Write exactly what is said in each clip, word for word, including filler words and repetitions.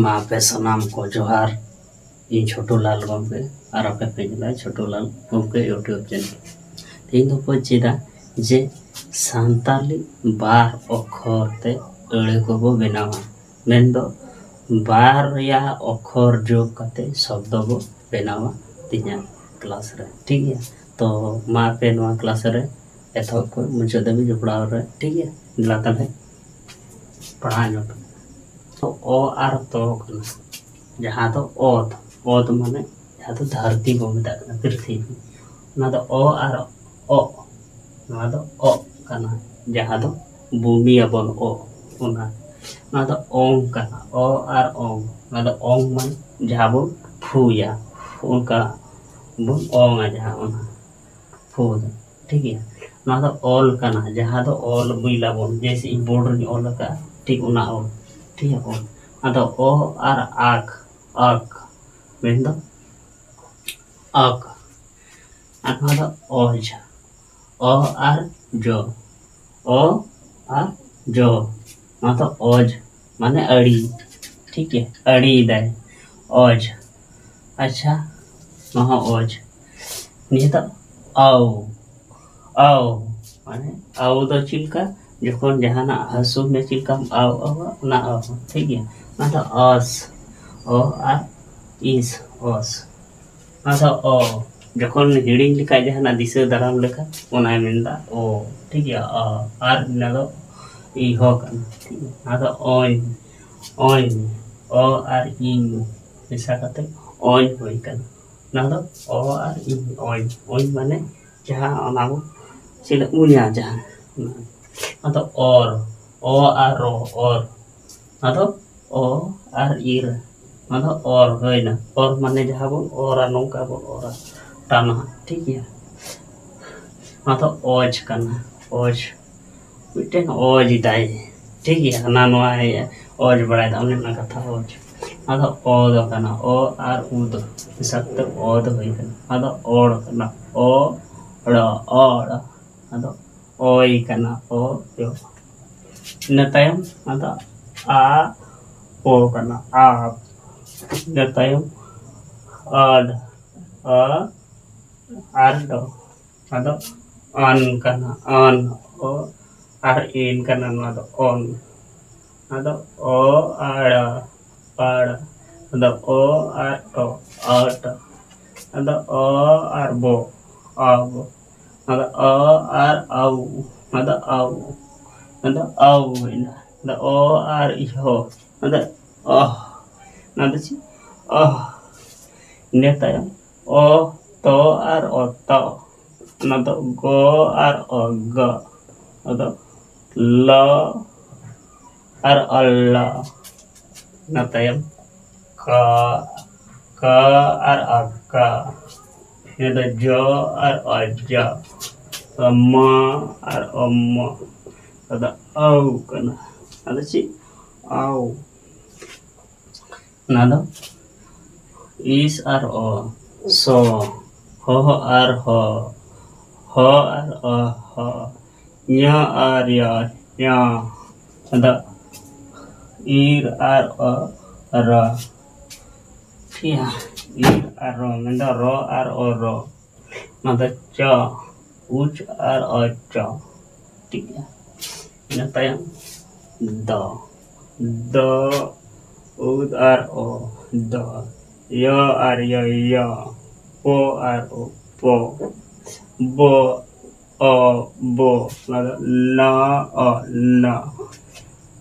ᱢᱟ ᱟᱯᱮ ᱥᱟᱱᱟᱢ ᱠᱚ ᱡᱚᱦᱟᱨ᱾ ᱤᱧ ᱪᱷᱳᱴᱩ ᱞᱟᱞ ᱜᱚᱢᱠᱮ ᱟᱨ ᱟᱯᱮ ᱯᱮ ᱧᱮᱞᱟ ᱪᱷᱳᱴᱩ ᱞᱟᱞ ᱜᱚᱢᱠᱮ YouTube ᱪᱮᱱᱮᱞ᱾ ᱛᱮᱦᱮᱧ ᱫᱚᱠᱚ ᱪᱮᱫᱟ ᱡᱮ ᱥᱟᱱᱛᱟᱞᱤ ᱵᱟᱨ ᱚᱠᱷᱚᱨ ᱛᱮ ᱟᱹᱲᱟᱹ ᱠᱚᱵᱚ ᱵᱮᱱᱟᱣᱟ, ᱢᱮᱱᱫᱚ ᱵᱟᱨᱭᱟ ᱚᱠᱷᱚᱨ ᱡᱳᱜᱽ ᱠᱟᱛᱮ ᱥᱚᱵᱫᱚ ᱵᱚ ᱵᱮᱱᱟᱣᱟ ᱛᱮᱦᱮᱧᱟᱜ ᱠᱞᱟᱥ ᱨᱮ, ᱴᱷᱤᱠ ᱜᱮᱭᱟ? ᱛᱚ ᱢᱟ ᱟᱯᱮ ᱱᱚᱣᱟ ᱠᱞᱟᱥ ᱨᱮ ᱮᱛᱚᱦᱚᱵ ᱠᱷᱚᱱ ᱢᱩᱪᱟᱹᱫ ᱫᱷᱟᱹᱵᱤᱡ ᱡᱚᱯᱲᱟᱣ ᱨᱮ, ᱴᱷᱤᱠ ᱜᱮᱭᱟ? ᱫᱮᱞᱟ ᱛᱟᱦᱞᱮ ᱯᱟᱲᱦᱟᱣ ᱧᱚᱜ ᱯᱮ᱾ ᱛᱚ ᱚ ᱟᱨ ᱛᱚ ᱠᱟᱱᱟ, ᱡᱟᱦᱟᱸ ᱫᱚ ᱚᱛ, ᱚᱛ ᱢᱟᱱᱮ ᱡᱟᱦᱟᱸ ᱫᱚ ᱫᱷᱟᱹᱨᱛᱤ ᱵᱚ ᱢᱮᱛᱟᱜ ᱠᱟᱱᱟ, ᱯᱨᱤᱛᱷᱤᱵᱤ᱾ ᱚᱱᱟ ᱫᱚ ᱚ ᱟᱨ ᱚᱜ, ᱱᱚᱣᱟ ᱫᱚ ᱚᱜ ᱠᱟᱱᱟ, ᱡᱟᱦᱟᱸ ᱫᱚ ᱵᱷᱩᱢᱤ ᱟᱵᱚᱱ ᱚ, ᱚᱱᱟ᱾ ᱱᱚᱣᱟ ᱫᱚ ᱚᱝ ᱠᱟᱱᱟ, ᱚ ᱟᱨ ᱚᱝ᱾ ᱱᱚᱣᱟ ᱫᱚ ᱚᱝ ᱢᱟᱱᱮ ᱡᱟᱦᱟᱸ ᱵᱚᱱ ᱯᱷᱩᱭᱟ, ᱚᱱᱠᱟ ᱵᱚᱱ ᱚᱝᱟ, ᱡᱟᱦᱟᱸ ᱚᱱᱟ ᱯᱷᱩ ᱫᱚ, ᱴᱷᱤᱠ ᱜᱮᱭᱟ? ᱱᱚᱣᱟ ᱫᱚ ᱚᱞ ᱠᱟᱱᱟ, ᱡᱟᱦᱟᱸ ᱫᱚ ᱚᱞ ᱵᱤᱞ ᱟᱵᱚᱱ, ᱡᱮᱭᱥᱮ ᱤᱧ ᱵᱳᱨᱰ ᱨᱮᱧ ᱚᱞ ᱟᱠᱟᱫᱼᱟ, ᱴᱷᱤᱠ ᱚᱱᱟ ᱚᱞ, ᱴᱷᱤᱠ ᱜᱮᱭᱟ? ᱚᱞ᱾ ᱟᱫᱚ ᱚ ᱟᱨ ᱟᱠ, ᱟᱠ ᱢᱮᱱᱫᱚ ᱟᱠ᱾ ᱟᱨ ᱱᱚᱣᱟ ᱫᱚ ᱚᱡᱽ, ᱚ ᱟᱨ ᱡᱚ, ᱚ ᱟᱨ ᱡᱚ, ᱱᱚᱣᱟ ᱫᱚ ᱚᱡᱽ ᱢᱟᱱᱮ ᱟᱹᱲᱤ, ᱴᱷᱤᱠ ᱜᱮᱭᱟ? ᱟᱹᱲᱤᱭᱮᱫᱟᱭ, ᱚᱡᱽ᱾ ᱟᱪᱪᱷᱟ, ᱱᱚᱣᱟ ᱦᱚᱸ ᱚᱡᱽ᱾ ᱱᱤᱭᱟᱹ ᱫᱚ ᱟᱣ, ᱟᱣ, ᱢᱟᱱᱮ ᱟᱣ ᱫᱚ ᱪᱮᱫ ᱞᱮᱠᱟ? ᱡᱚᱠᱷᱚᱱ ᱡᱟᱦᱟᱱᱟᱜ ᱦᱟᱹᱥᱩ ᱢᱮ, ᱪᱮᱫ ᱞᱮᱠᱟᱢ ᱟᱣ ᱟᱣᱟ, ᱚᱱᱟ ᱟᱣ, ᱴᱷᱤᱠ ᱜᱮᱭᱟ? ᱚᱱᱟ ᱫᱚ ᱚᱥ, ᱚ ᱟᱨ ᱤᱥ, ᱚᱥ᱾ ᱚᱱᱟ ᱫᱚ ᱚ, ᱡᱚᱠᱷᱚᱱ ᱦᱤᱲᱤᱧ ᱞᱮᱠᱷᱟᱡ, ᱡᱟᱦᱟᱱᱟᱜ ᱫᱤᱥᱟᱹ ᱫᱟᱨᱟᱢ ᱞᱮᱠᱟ, ᱚᱱᱟᱭ ᱢᱮᱱᱫᱟ ᱚ, ᱴᱷᱤᱠ ᱜᱮᱭᱟ? ᱚ᱾ ᱟᱨ ᱚᱱᱟ ᱫᱚ ᱤᱦᱚ ᱠᱟᱱᱟ, ᱴᱷᱤᱠ ᱜᱮᱭᱟ? ᱚᱱᱟ ᱫᱚ ᱚᱧ, ᱚᱧ, ᱚ ᱟᱨ ᱤᱧ ᱢᱮᱥᱟ ᱠᱟᱛᱮ ᱚᱧ ᱦᱩᱭ ᱠᱟᱱᱟ᱾ ᱚᱱᱟ ᱫᱚ ᱚ ᱟᱨ ᱤᱧ, ᱚᱧ, ᱚᱧ ᱢᱟᱱᱮ ᱡᱟᱦᱟᱸ ᱚᱱᱟ ᱵᱚ ᱪᱮᱫ ᱞᱮ ᱩᱧᱟ ᱡᱟᱦᱟᱸ, ᱚᱱᱟ ᱫᱚ ᱚᱨ, ᱚ ᱟᱨ ᱨᱚ, ᱚᱨ᱾ ᱚᱱᱟ ᱫᱚ ᱚ ᱟᱨ ᱤᱨ, ᱚᱱᱟ ᱫᱚ ᱚᱨ ᱦᱩᱭᱱᱟ᱾ ᱚᱨ ᱢᱟᱱᱮ ᱡᱟᱦᱟᱸ ᱵᱚᱱ ᱚᱨᱟ, ᱱᱚᱝᱠᱟ ᱵᱚᱱ ᱚᱨᱟ, ᱴᱟᱱᱟ, ᱴᱷᱤᱠ ᱜᱮᱭᱟ? ᱚᱱᱟ ᱫᱚ ᱚᱡᱽ ᱠᱟᱱᱟ, ᱚᱡᱽ᱾ ᱢᱤᱫᱴᱮᱱ ᱚᱡᱽ ᱮᱫᱟᱭ, ᱴᱷᱤᱠ ᱜᱮᱭᱟ? ᱦᱟᱱᱟ ᱱᱚᱣᱟ ᱚᱡᱽ ᱵᱟᱲᱟᱭᱮᱫᱟ, ᱚᱱᱮ ᱚᱱᱟ ᱠᱟᱛᱷᱟ ᱚᱡᱽ᱾ ᱟᱫᱚ ᱚ ᱫᱚ ᱠᱟᱱᱟ, ᱚ ᱟᱨ ᱩ ᱫᱚ ᱢᱮᱥᱟ ᱠᱟᱛᱮ ᱚ ᱫᱚ ᱦᱩᱭ ᱠᱟᱱᱟ᱾ ᱟᱫᱚ ᱚᱲ ᱠᱟᱱᱟ, ᱚ ᱲ, ᱚᱲ᱾ ᱟᱫᱚ ᱚᱭ ᱠᱟᱱᱟ, ᱚ ᱭᱚ᱾ ᱤᱱᱟᱹ ᱛᱟᱭᱚᱢ ᱟᱫᱚ ᱟ, ᱯᱚ ᱠᱟᱱᱟ, ᱟᱯ᱾ ᱤᱱᱟᱹ ᱛᱟᱭᱚᱢ ᱟᱰ, ᱟ ᱟᱨ ᱰᱚ, ᱟᱫᱚ ᱟᱱ ᱠᱟᱱᱟ, ᱟᱱ, ᱚ ᱟᱨ ᱤᱱ ᱠᱟᱱᱟ, ᱱᱚᱣᱟ ᱫᱚ ᱚᱱ᱾ ᱟᱫᱚ ᱚ ᱟᱲ, ᱯᱟᱲ᱾ ᱟᱫᱚ ᱚ ᱟᱨ ᱴᱚ, ᱟᱴ᱾ ᱟᱫᱚ ᱚ ᱟᱨ ᱵᱚ, ᱟᱵ᱾ ᱟᱫᱚ ᱚ ᱟᱨ ᱟᱣ, ᱟᱫᱚ ᱟᱣ᱾ ᱟᱫᱚ ᱟᱣ ᱦᱩᱭᱱᱟ᱾ ᱟᱫᱚ ᱚ ᱟᱨ ᱤᱦᱚ, ᱟᱫᱚ ᱚᱦ᱾ ᱚᱱᱟ ᱫᱚ ᱪᱮᱫ? ᱚᱦ᱾ ᱤᱱᱟᱹ ᱛᱟᱭᱚᱢ ᱚ, ᱛᱚ ᱟᱨ ᱚᱛᱚ᱾ ᱚᱱᱟ ᱫᱚ ᱜᱚ ᱟᱨ ᱚ, ᱜᱚ᱾ ᱟᱫᱚ ᱞᱚ ᱟᱨ ᱚᱞᱚ᱾ ᱚᱱᱟ ᱛᱟᱭᱚᱢ ᱠᱟ, ᱠᱟ ᱟᱨ ᱟᱠᱟ᱾ ᱱᱤᱭᱟᱹ ᱫᱚ ᱡᱚ ᱟᱨ ᱚᱡᱚ᱾ ᱢᱟ ᱟᱨ ᱚᱢᱚ᱾ ᱟᱫᱚ ᱟᱣ ᱠᱟᱱᱟ᱾ ᱟᱫᱚ ᱪᱮᱫ? ᱟᱣ᱾ ᱚᱱᱟ ᱫᱚ ᱤᱥ ᱟᱨ ᱚ, ᱥᱚ᱾ ᱦᱚ ᱟᱨ ᱦᱚ, ᱦᱚ ᱟᱨ ᱚ, ᱦᱚ᱾ ᱧᱟ ᱟᱨ ᱭᱟ, ᱧᱟ᱾ ᱟᱫᱚ ᱤᱨ ᱟᱨ ᱚ, ᱨᱚ᱾ ᱴᱷᱤᱠ ᱜᱮᱭᱟ? ᱤᱨ ᱟᱨ ᱨᱚ, ᱢᱮᱱᱫᱚ ᱨᱚ ᱟᱨ ᱚ, ᱨᱚ᱾ ᱚᱱᱟ ᱫᱚ ᱪᱚ, ᱩᱪ ᱟᱨ ᱚ, ᱪᱚ᱾ ᱴᱷᱤᱠ ᱜᱮᱭᱟ? ᱤᱱᱟᱹ ᱛᱟᱭᱚᱢ ᱫᱚ, ᱫᱚ, ᱩᱫ ᱟᱨ ᱚ, ᱫᱚ᱾ ᱭᱚ ᱟᱨ ᱭᱚ, ᱭᱚ᱾ ᱯᱚ ᱟᱨ ᱚ, ᱯᱚ᱾ ᱵᱚ, ᱚ, ᱵᱚ᱾ ᱚᱱᱟ ᱫᱚ ᱱᱟ, ᱚ, ᱱᱟ᱾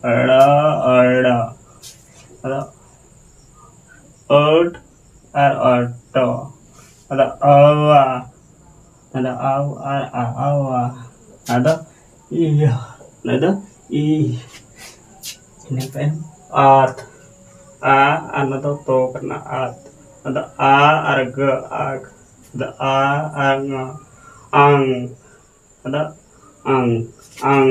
ᱲᱟ, ᱚ, ᱲᱟ᱾ ᱟᱫᱚ ᱟᱹᱴ ᱟᱨ ᱚᱴᱚ᱾ ᱟᱫᱚ ᱟᱣᱟ᱾ ᱟᱫᱚ ᱟᱣ ᱟᱨ ᱟ, ᱟᱣᱟ᱾ ᱟᱫᱚ ᱤᱭᱟᱹ᱾ ᱟᱫᱚ ᱤ᱾ ᱤᱱᱟᱹ ᱛᱟᱭᱚᱢ ᱟᱛ᱾ ᱟ ᱟᱨ ᱚᱱᱟ ᱫᱚ ᱛᱚ ᱠᱟᱱᱟ, ᱟᱛ᱾ ᱟᱫᱚ ᱟ ᱟᱨ ᱜᱟᱹ, ᱟᱜ᱾ ᱟᱫᱚ ᱟ ᱟᱨ ᱝᱟ, ᱟᱝ᱾ ᱟᱫᱚ ᱟᱝ, ᱟᱝ᱾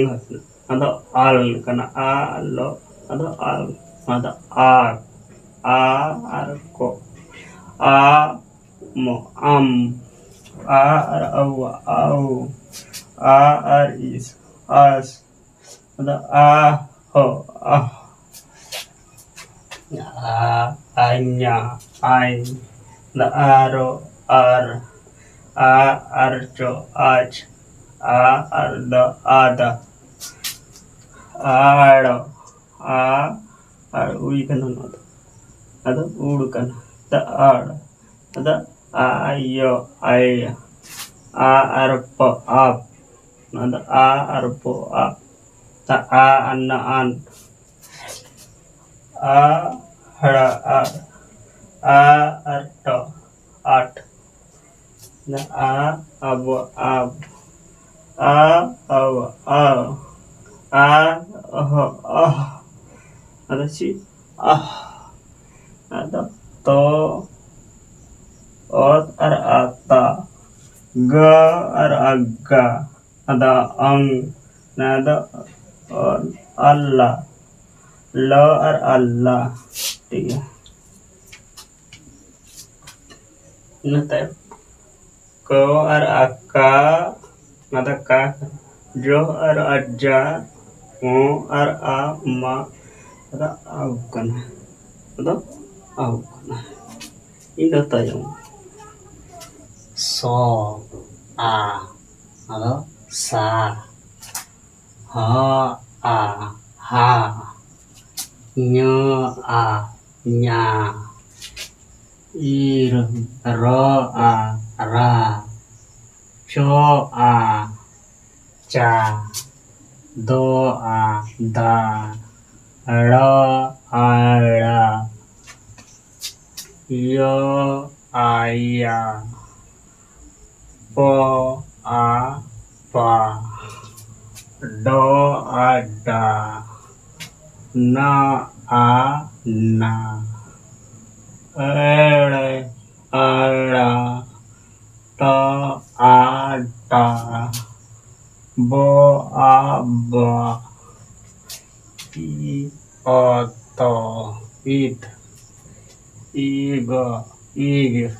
ᱟᱫᱚ ᱟᱞ ᱠᱟᱱᱟ, ᱟ, ᱞᱚ᱾ ᱟᱫᱚ ᱟᱞ᱾ ᱟᱫᱚ ᱟᱠ, ᱟ ᱟᱨ ᱠᱚ, ᱟ, ᱢᱚ, ᱟᱢ᱾ ᱟ ᱟᱨ ᱟᱣ, ᱟᱣ᱾ ᱟ ᱟᱨ ᱤᱥ, ᱟᱥ᱾ ᱟᱫᱚ ᱟ, ᱦᱚ, ᱟᱦ᱾ ᱟ, ᱟᱧᱟ, ᱟᱧ᱾ ᱫᱟ, ᱟᱨᱚ, ᱟᱨ᱾ ᱟ, ᱟᱨ ᱪᱚ, ᱟᱪ᱾ ᱟ, ᱟᱨ ᱫᱟ, ᱟᱫᱟ᱾ ᱟᱲ, ᱟ, ᱟᱨ ᱩᱭ ᱠᱟᱱᱟ ᱱᱚᱣᱟ ᱫᱚ᱾ ᱟᱫᱚ ᱩᱲ ᱠᱟᱱᱟ᱾ ᱫᱟ, ᱟᱲ᱾ ᱟᱫᱚ ᱟ, ᱭᱚ, ᱟᱭ᱾ ᱟ, ᱟᱨ ᱯᱚ, ᱟᱯ᱾ ᱱᱚᱣᱟ ᱫᱚ ᱟ, ᱟᱨ ᱯᱚ, ᱟᱯ᱾ ᱫᱟ, ᱟ, ᱟᱱ, ᱟᱱ᱾ ᱟ, ᱦᱟᱲᱟ, ᱟᱲ᱾ ᱟ, ᱟᱨ ᱴᱚ, ᱟᱴ᱾ ᱫᱟ, ᱟ, ᱟᱵᱚ, ᱟᱵ᱾ ᱟ, ᱟᱵᱚ, ᱟᱵ᱾ ᱟ, ᱚᱦᱚ, ᱚᱦ᱾ ᱟᱫᱚ ᱪᱮᱫ? ᱟᱦ᱾ ᱟᱫᱚ ᱛᱚ, ᱚᱛ ᱟᱨ ᱟᱛᱟ᱾ ᱜᱟ ᱟᱨ ᱟᱜᱟ᱾ ᱟᱫᱚ ᱚᱝ᱾ ᱱᱚᱣᱟ ᱫᱚ ᱚᱞ, ᱟᱞᱞᱟ᱾ ᱞᱚ ᱟᱨ ᱟᱞᱞᱟ᱾ ᱴᱷᱤᱠ ᱜᱮᱭᱟ᱾ ᱤᱱᱟᱹ ᱛᱟᱭᱚᱢ ᱠᱚ ᱟᱨ ᱟᱠᱟ, ᱚᱱᱟ ᱫᱚ ᱠᱟ ᱠᱟᱱᱟ᱾ ᱡᱚ ᱟᱨ ᱟᱡᱟ, ᱢᱚ ᱟᱨ ᱟ, ᱢᱟ, ᱚᱱᱟ ᱫᱚ ᱟᱣ ᱠᱟᱱᱟ᱾ ᱚᱱᱟ ᱫᱚ ᱟᱣ ᱠᱟᱱᱟ᱾ ᱤᱱᱟᱹ ᱛᱟᱭᱚᱢ ᱥᱚ, ᱟ, ᱚᱱᱟ ᱫᱚ ᱥᱟ᱾ ᱦᱚ, ᱟ, ᱦᱟ᱾ ᱧᱚ, ᱟ, ᱧᱟ᱾ ᱤᱨ, ᱨᱚ, ᱟ, ᱨᱟ᱾ ᱪᱚ, ᱟ, ᱪᱟ᱾ ᱫᱚ, ᱟ, ᱫᱟ᱾ ᱲᱚ, ᱟ, ᱲᱟ᱾ ᱭᱚ, ᱟ, ᱭᱟ᱾ ᱯᱚ, ᱟ, ᱯᱟ᱾ ᱰᱚ, ᱟ, ᱰᱟ᱾ ᱱᱟ, ᱟ, ᱱᱟ᱾ ᱮᱲ, ᱟ, ᱲᱟ᱾ ᱴᱚ, ᱟ, ᱴᱟ᱾ ᱵᱚ, ᱟ, ᱵᱟ᱾ ᱤ, ᱚ, ᱛᱚ, ᱤᱛ᱾ ᱤ, ᱜᱚ, ᱤᱜ᱾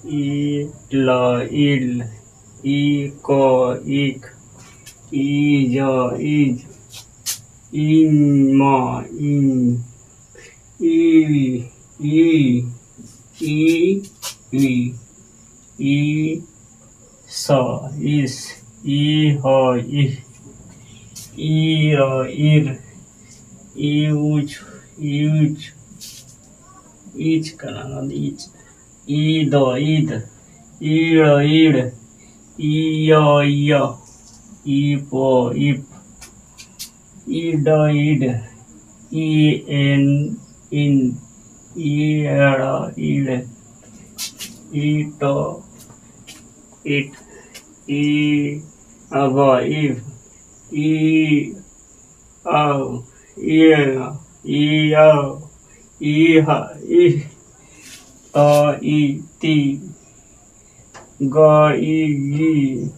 ᱤ, ᱞᱚ, ᱤᱞ᱾ ᱤ, ᱠᱚ, ᱤᱠ᱾ ᱤ, ᱡᱚ, ᱤᱡ᱾ ᱤᱧ, ᱢᱚ, ᱤᱧ᱾ E, E, E, E, E, ᱥᱚ, ᱤᱥ, ᱤ, ᱦᱚ, ᱤᱦ, ᱤ, ᱨᱚ, ᱤᱨ, ᱤ, ᱩᱪ, ᱤᱭᱩᱪ, ᱤᱪ ᱠᱟᱱᱟ, ᱱᱚᱣᱟ ᱫᱚ ᱤᱪ, ᱤ, ᱫᱚ, ᱤᱫ, ᱤ, ᱲᱚ, ᱤᱲ, ᱤ, ᱭᱚ, ᱤᱭᱚ, ᱤ, ᱯᱚ, ᱤᱯ, ᱤ, ᱰᱚ, ᱤᱰ, ᱤ, ᱮᱱ, ᱤᱱ, ᱤ, ᱲᱚ, ᱤᱲ, ᱤ, ᱴᱚ, ᱤᱴ, ᱤ, ᱟᱵᱚ, ᱤᱵ, ᱤ, ᱟᱣ, ᱤᱭᱟᱹ, ᱤᱭᱟᱣ, ᱤᱦᱟ, ᱤᱦ, ᱛᱚ, ᱤ, ᱛᱤ, ᱜᱚ, ᱤ, ᱜᱤ,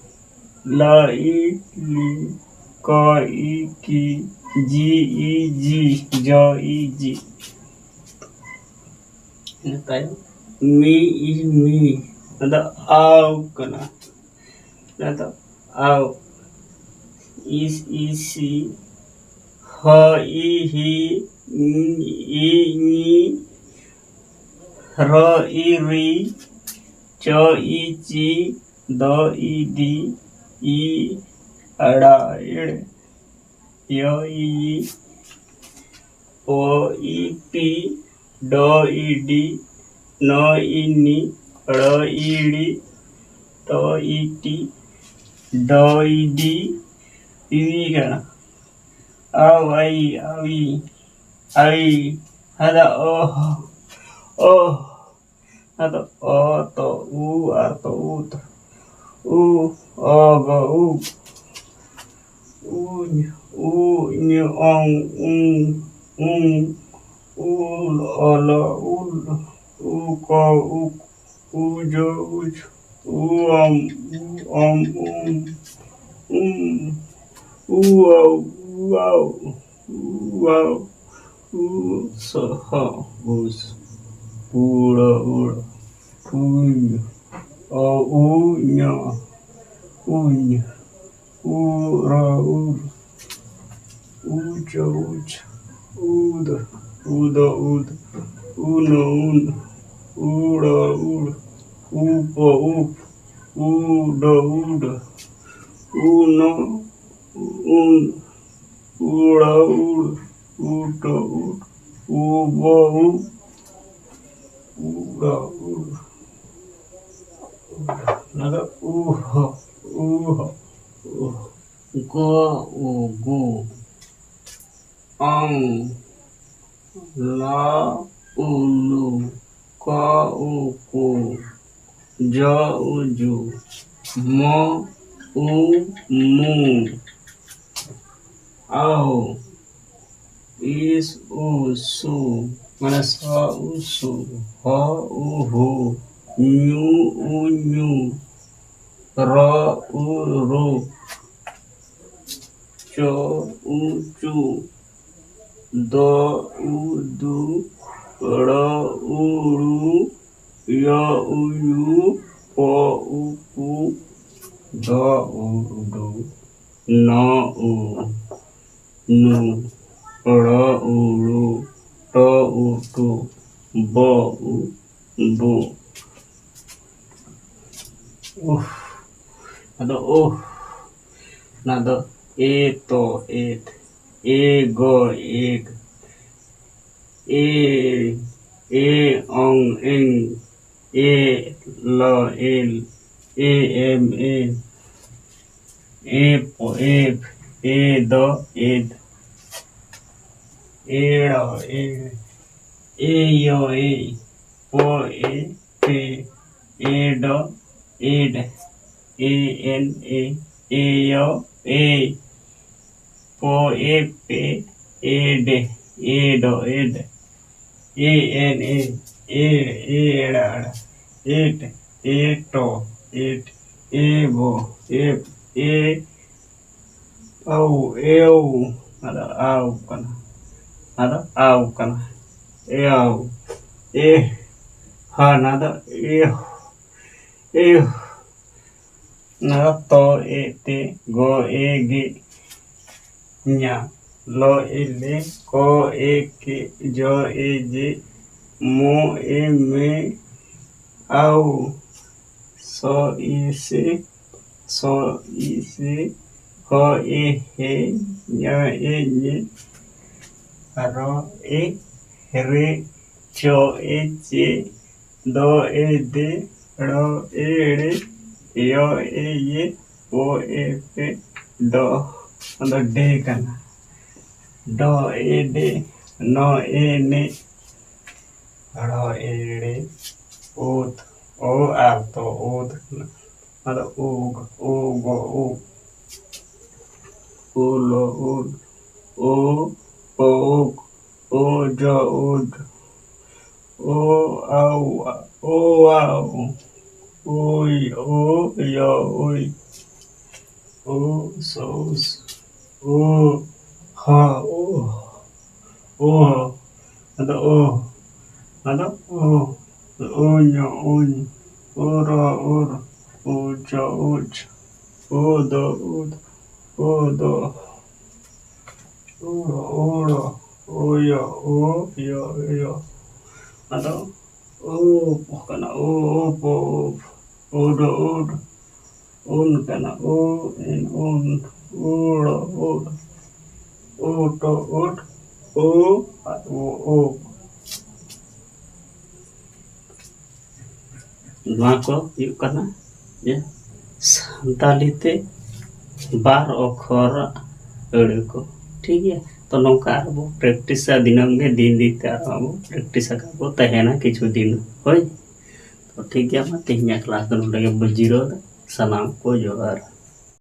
ᱞᱟ, ᱤ, ᱞᱤ, ᱠᱚ, ᱤ, ᱠᱤ, ᱡᱤ, ᱤ, ᱡᱤ, ᱡᱚ, ᱤ, ᱡᱤ᱾ ᱤᱱᱟᱹ ᱛᱟᱭᱚᱢ ᱢᱤ, ᱤ, ᱢᱤ, ᱚᱱᱟ ᱫᱚ ᱟᱣ ᱠᱟᱱᱟ᱾ ᱚᱱᱟ ᱫᱚ ᱟᱣ᱾ ᱤᱥ, ᱤ, ᱥᱤ, ᱦᱚ, ᱤ, ᱦᱤ, ᱧ, ᱤ, ᱧᱤ, ᱨᱚ, ᱤ, ᱨᱤ, ᱪᱚ, ᱤ, ᱪᱤ, ᱫᱚ, ᱤ, ᱫᱤ, ᱤ, ᱟᱲᱟ, ᱮᱲ, ᱭᱚ, ᱤ, ᱭᱤ, ᱯᱚ, ᱤ, ᱯᱤ, ᱰᱚ, ᱤ, ᱰᱤ, ᱱᱚ, ᱤ, ᱱᱤ, ᱲᱚ, ᱤ, ᱲᱤ, ᱴᱚ, ᱤ, ᱴᱤ, ᱰᱚ, ᱤ, ᱰᱤ, ᱤ ᱠᱟᱱᱟ᱾ ᱟᱣ, ᱟᱭ, ᱟᱣᱤ, ᱟᱭ, ᱦᱟᱫᱟ, ᱚ, ᱚ, ᱟᱫᱚ ᱚ ᱛᱚ ᱩ ᱟᱨ ᱛᱚ ᱩ ᱛᱚ ᱩ, ᱚ ᱜᱚ ᱩ, ᱩ, ᱩ, ᱧ, ᱚᱝ, ᱩᱝ, ᱩᱝ, ᱩ, ᱚ ᱞᱚ ᱩᱞ, ᱩ ᱠᱚ ᱩᱠ, ᱩ ᱡᱚ ᱩᱡ, ᱩ ᱚᱢ, ᱩ ᱚᱢ, ᱩᱢ, ᱩᱢ, ᱩ ᱟᱣ, ᱩ ᱟᱣ, ᱩ ᱟᱣ, ᱩ ᱥᱚ ᱦᱚ, ᱩᱥ, ᱩ ᱲᱚ ᱩᱲ, ᱩᱧ, ᱚ ᱩ ᱧᱚ, ᱩᱧ, ᱩ ᱨᱚ ᱩᱨ, ᱩ ᱪᱚ ᱩᱪ, ᱩᱫ, ᱩ ᱫᱚ ᱩᱫ, ᱩ ᱱᱚ ᱩᱱ, ᱩ ᱲᱚ ᱩᱲ, ᱩ ᱯᱚ ᱩᱯ, ᱩ ᱰᱚ ᱩᱰ, ᱩ ᱱᱚ ᱩᱱ, ᱩ ᱲᱚ ᱩᱲ, ᱩ ᱴᱚ ᱩᱰ, ᱩ ᱵᱚ ᱩᱵ, ᱩ ᱲᱚ ᱩᱲ, ᱚᱱᱟ ᱫᱚ ᱩ ᱦᱚ, ᱩ ᱦᱚ, ᱩ ᱦᱚ᱾ ᱜᱚ ᱩ ᱜᱩ, ᱚᱝ ᱞᱟ ᱩ ᱞᱩ, ᱠᱚ ᱩ ᱠᱩ, ᱡᱚ ᱩ ᱡᱩ, ᱢᱚ ᱩ ᱢᱩ, ᱟᱣ ᱤᱥ ᱩ ᱥᱩ, ᱢᱟᱱᱮ ᱥᱚ ᱩ ᱥᱩ, ᱦᱚ ᱩ ᱦᱩ, ᱧᱩ ᱩ ᱧᱩ, ᱨᱚ ᱩ ᱨᱩ, ᱪᱚ ᱩ ᱪᱩ, ᱫᱚ ᱩ ᱫᱩ, ᱲᱚ ᱩ ᱲᱩ, ᱭᱚ ᱩ ᱭᱩ, ᱯᱚ ᱩ ᱯᱩ, ᱫᱚ ᱩ ᱰᱩ, ᱱᱚ ᱩ ᱱᱩ, ᱲᱚ ᱩ ᱲᱩ, ᱴᱚ ᱩ ᱴᱩ, ᱵᱚ ᱩ ᱵᱩ᱾ ᱩᱦ, ᱟᱫᱚ ᱩᱦ, ᱚᱱᱟ ᱫᱚ ᱮ ᱛᱚ ᱮᱛ, ᱮ ᱜᱚ ᱮᱜ, ᱮ, ᱮ ᱚᱝ ᱮᱝ, ᱮ ᱞᱚ ᱮᱞ, ᱮ ᱮᱢ ᱮ, ᱮ ᱯᱚ ᱮᱯ, ᱮ ᱫᱚ ᱮᱫ, ᱮ ᱲᱚ ᱮᱲ, ᱮ ᱭᱚ ᱮᱭ, ᱯᱚ ᱮ ᱯᱮ, ᱮ ᱰᱚ ᱮᱰ, ᱮ ᱮᱱ ᱮ, ᱮ ᱭᱚ ᱮᱭ, ᱯᱚ ᱮ ᱯᱮ, ᱮ ᱰᱮ, ᱮ ᱰᱚ ᱮᱰ, ᱮ ᱮᱱ ᱮ, ᱮ, ᱮ ᱮᱲ ᱟᱲ, ᱮᱴ, ᱮ ᱴᱚ ᱮᱴ, ᱮ ᱵᱚ ᱮᱯ, ᱮ ᱟᱣ, ᱮᱣ, ᱚᱱᱟ ᱫᱚ ᱟᱣ ᱠᱟᱱᱟ, ᱚᱱᱟ ᱫᱚ ᱟᱣ ᱠᱟᱱᱟ, ᱮᱣ, ᱮ ᱦᱟ, ᱚᱱᱟ ᱫᱚ ᱮ, ᱮ, ᱚᱱᱟ ᱫᱚ ᱛᱚ ᱮ ᱛᱮ, ᱜᱚ ᱮ ᱜᱮ, ᱧᱟ, ᱞᱚ ᱮ ᱞᱮ, ᱠᱚ ᱮ ᱠᱮ, ᱡᱚ ᱮ ᱡᱮ, ᱢᱚ ᱮ ᱢᱮ, ᱟᱣ, ᱥᱚ ᱤ ᱥᱮ, ᱥᱚ ᱤ ᱥᱮ, ᱦᱚ ᱮ ᱦᱮ, ᱧᱚ ᱮ ᱧᱮ, ᱨᱚ ᱮ ᱨᱮ, ᱪᱚ ᱮ ᱪᱮ, ᱫᱚ ᱮ ᱫᱮ, ᱲᱚ ᱮ ᱲᱮ, ᱭᱚ ᱮ ᱭᱮ, ᱯᱚ ᱮ ᱯᱮ, ᱰᱚ, ᱚᱱᱟ ᱫᱚ ᱰᱮ ᱠᱟᱱᱟ᱾ ᱰᱚ ᱮ ᱰᱮ, ᱱᱚ ᱮ ᱱᱮ, ᱲᱚ ᱮ ᱲᱮ, ᱩᱫ, ᱳ ᱟᱨ ᱛᱚ ᱩᱫ ᱠᱟᱱᱟ᱾ ᱟᱫᱚ ᱩᱜ, ᱩ ᱜᱚ ᱩᱜ, ᱩ ᱞᱚ ᱩᱞ, ᱳ ᱯᱚ ᱩᱜ, ᱳ ᱡᱚ ᱩᱡ, ᱳ ᱟᱣ, ᱳ ᱟᱣ, ᱩᱭ, ᱳ ᱭᱚ ᱩᱭ, ᱳ ᱥᱚ ᱩᱥ, ᱳ ᱦᱚ ᱳ, ᱳ, ᱟᱫᱚ ᱳ, ᱟᱫᱚ ᱳ, ᱳ ᱧᱚ ᱩᱧ, ᱳ ᱨᱚ ᱩᱨ, ᱳ ᱪᱚ ᱩᱪ, ᱳ ᱫᱚ ᱩᱫ, ᱳ ᱫᱚ ᱩᱲᱚ, ᱳ ᱭᱚ, ᱳ ᱭᱚ, ᱭᱚ᱾ ᱟᱫᱚ ᱳ ᱠᱟᱱᱟ, ᱳ, ᱳ ᱯᱚ, ᱳ, ᱳ ᱰᱚ, ᱳᱰ, ᱳᱱ ᱠᱟᱱᱟ, ᱳ ᱮᱱ, ᱳᱱ, ᱳᱲᱚ, ᱳᱰ, ᱳ ᱴᱚ, ᱳᱰ, ᱳ, ᱟᱨ ᱳ, ᱳ᱾ ᱱᱚᱣᱟ ᱠᱚ ᱦᱩᱭᱩᱜ ᱠᱟᱱᱟ ᱡᱮ ᱥᱟᱱᱛᱟᱞᱤ ᱛᱮ ᱵᱟᱨ ᱚᱠᱷᱚᱨ ᱟᱹᱲᱟᱹ ᱠᱚ, ᱴᱷᱤᱠ ᱜᱮᱭᱟ᱾ ᱛᱚ ᱱᱚᱝᱠᱟ ᱟᱨᱵᱚ ᱯᱨᱮᱠᱴᱤᱥᱟ ᱫᱤᱱᱟᱹᱢ ᱜᱮ, ᱫᱤᱱ ᱫᱤᱱ ᱛᱮ ᱟᱨᱦᱚᱸ ᱟᱵᱚ ᱯᱨᱮᱠᱴᱤᱥ ᱟᱠᱟᱫ ᱵᱚ ᱛᱟᱦᱮᱱᱟ ᱠᱤᱪᱷᱩ ᱫᱤᱱ, ᱦᱳᱭ᱾ ᱛᱚ ᱴᱷᱤᱠ ᱜᱮᱭᱟ, ᱢᱟ ᱛᱮᱦᱮᱧᱟᱜ ᱠᱞᱟᱥ ᱫᱚ ᱱᱚᱰᱮ ᱜᱮᱵᱚ ᱡᱤᱨᱟᱹᱣ ᱮᱫᱟ᱾ ᱥᱟᱱᱟᱢ ᱠᱚ ᱡᱚᱦᱟᱨ᱾